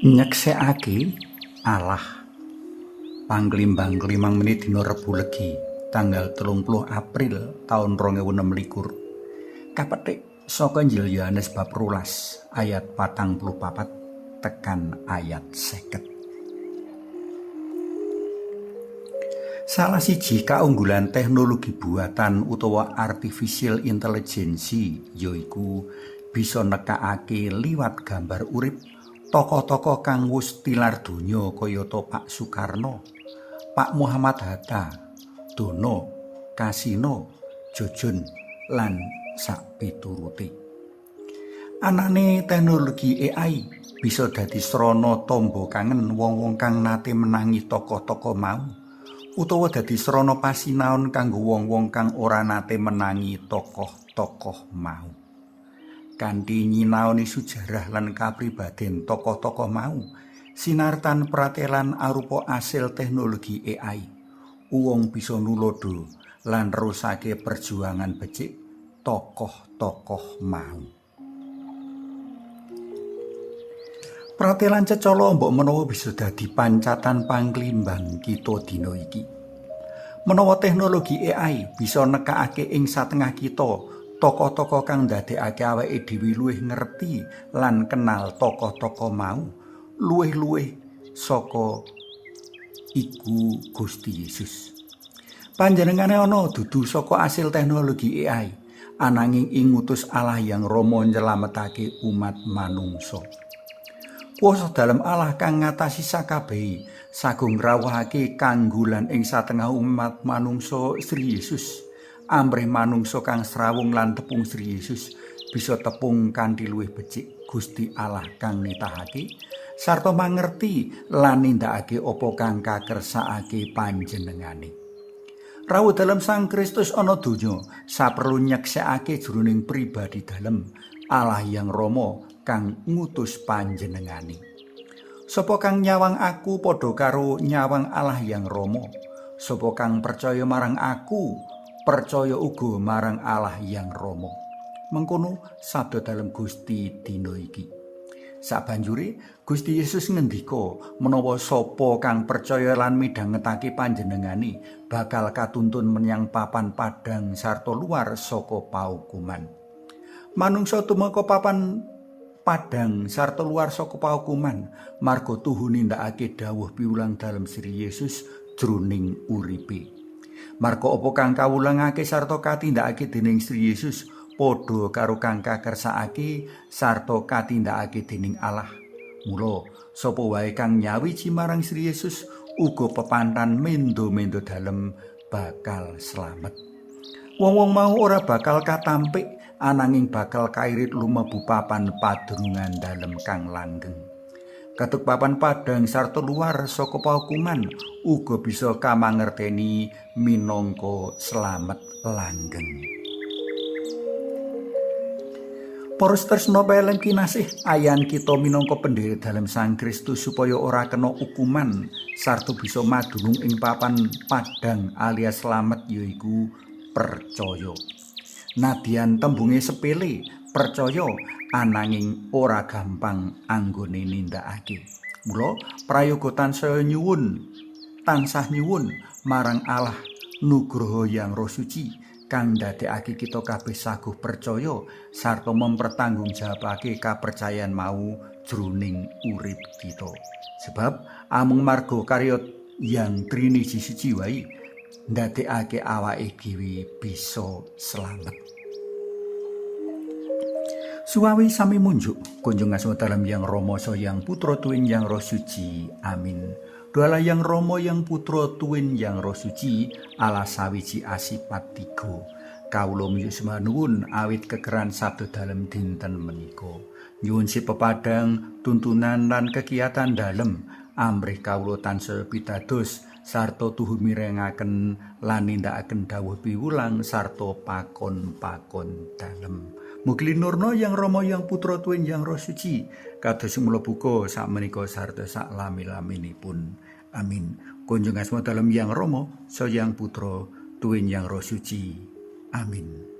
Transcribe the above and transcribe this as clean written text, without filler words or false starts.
Nyeksekake Allah. Panglimbang 5 menit dina Rebo Legi tanggal 30 April taun 2026. Kapetik saka Injil Yohanes bab 12 ayat 44 tekan ayat 50. Salah siji kaunggulan teknologi buatan utawa artificial intelligence yaiku bisa nekakake liwat gambar urip tokoh-tokoh kang wus tilar donya kayata Pak Soekarno, Pak Muhammad Hatta, Dono, Kasino, Jojun lan sakpiturute. Anane teknologi AI bisa dadi srana tamba kangen wong-wong kang nate menangi tokoh-tokoh mau, utawa dadi srana pasinaon kanggo wong-wong kang ora nate menangi tokoh-tokoh mau. Kanthi nyinaoni sejarah lan kapribaden tokoh-tokoh mau, sinartan pratelan arupa asil teknologi AI, wong bisa nulodo lan nerusake perjuangan becik tokoh-tokoh mau. Pratelan cecala mbok menawa bisa dadi pancatan panglimbang kita dina iki. Menawa teknologi AI bisa nekakake ing satengah kita tokoh-tokoh kang ndadekake awake dhewe luwih ngerti lan kenal tokoh-tokoh mau, luwih-luwih saka iku Gusti Yesus. Panjenengane ana dudu saka asil teknologi AI, ananging ing ngutus Allah yang Rama nyelametake umat manungsa. Kuasa dalem Allah kang ngatasi sakabehe sagung ngrawuhake kanggo lan ing satengah umat manungsa Sri Yesus. Amrih manungsa kang srawung lan tepung Sri Yesus bisa tepung kanthi luwih becik Gusti Allah kang nitahake sarta mangerti lan nindakake apa kang kakersakake panjenengane. Rawuh dalem Sang Kristus ana donya saperlu nyeksekake jroning pribadi dalem Allah yang Rama kang ngutus panjenengane. Sapa kang nyawang aku padha karo nyawang Allah yang Rama. Sapa kang percaya marang aku percaya uga marang Allah yang Rama. Mengkono sabda dalem Gusti dina iki. Sabanjure Gusti Yesus ngendika menawa sapa kang percaya lan midhangetake panjenengane bakal katuntun menyang papan padhang sarta luar saka paukuman. Manungsa tumeka papan padhang sarta luar saka paukuman marga tuhu nindakake dawuh piwulang dalem Sri Yesus jroning uripe. Marga apa kang kawulangake sarta katindakake dening Sri Yesus padha karo kang kakersakake sarta katindakake dening Allah. Mula sapa wae kang nyawiji marang Sri Yesus uga pepantan mendo-mendo dalem bakal slamet. Wong-wong mau ora bakal katampik ananging bakal kairit lumebu papan padrungan dalem kang langgeng. Katuk papan padhang sarta luar saka paukuman uga bisa kamangerteni minangka slamet langgeng. Para tresna pelem kinasih, ayan kita minangka pendherek dalem Sang Kristus supaya ora kena hukuman sarta bisa madunung ing papan padhang alias slamet yaiku percaya. Nadyan tembunge sepele, percaya ananging ora gampang anggone nindakake. Mula prayoga tansah nyuwun marang Allah nugroho yang Roh Suci kang ndadekake kita kabeh saguh percaya sarta mempertanggungjawabake kapercayan mau jroning urip kita. Sebab amung marga karya yang Triniji Suci wae ndadekake awake dhewe bisa slamet. Suwawi sami munjuk kunjung asma dalem yang Rama Yang Putra tuwin yang Roh Suci. Amin. Doalah yang Rama yang Putra tuwin yang Roh Suci, Allah sawiji asipat tiga. Kawula miyos sembah nuwun awit kekeran sabda dalem dinten menika. Nyuwun si pepadang tuntunan lan kegiatan dalem amrih kawula tansaya pitados sarta tuhu mirengaken lan nindakaken dawuh piwulang sarta pakon-pakon dalem. Mugi linurna yang Rama yang Putra tuwin yang Roh Suci kados mula buka sakmenika sarta sak lami-laminipun. Amin. Kunjung asma dalem yang Rama, Sang Putra tuwin yang Roh Suci. Amin.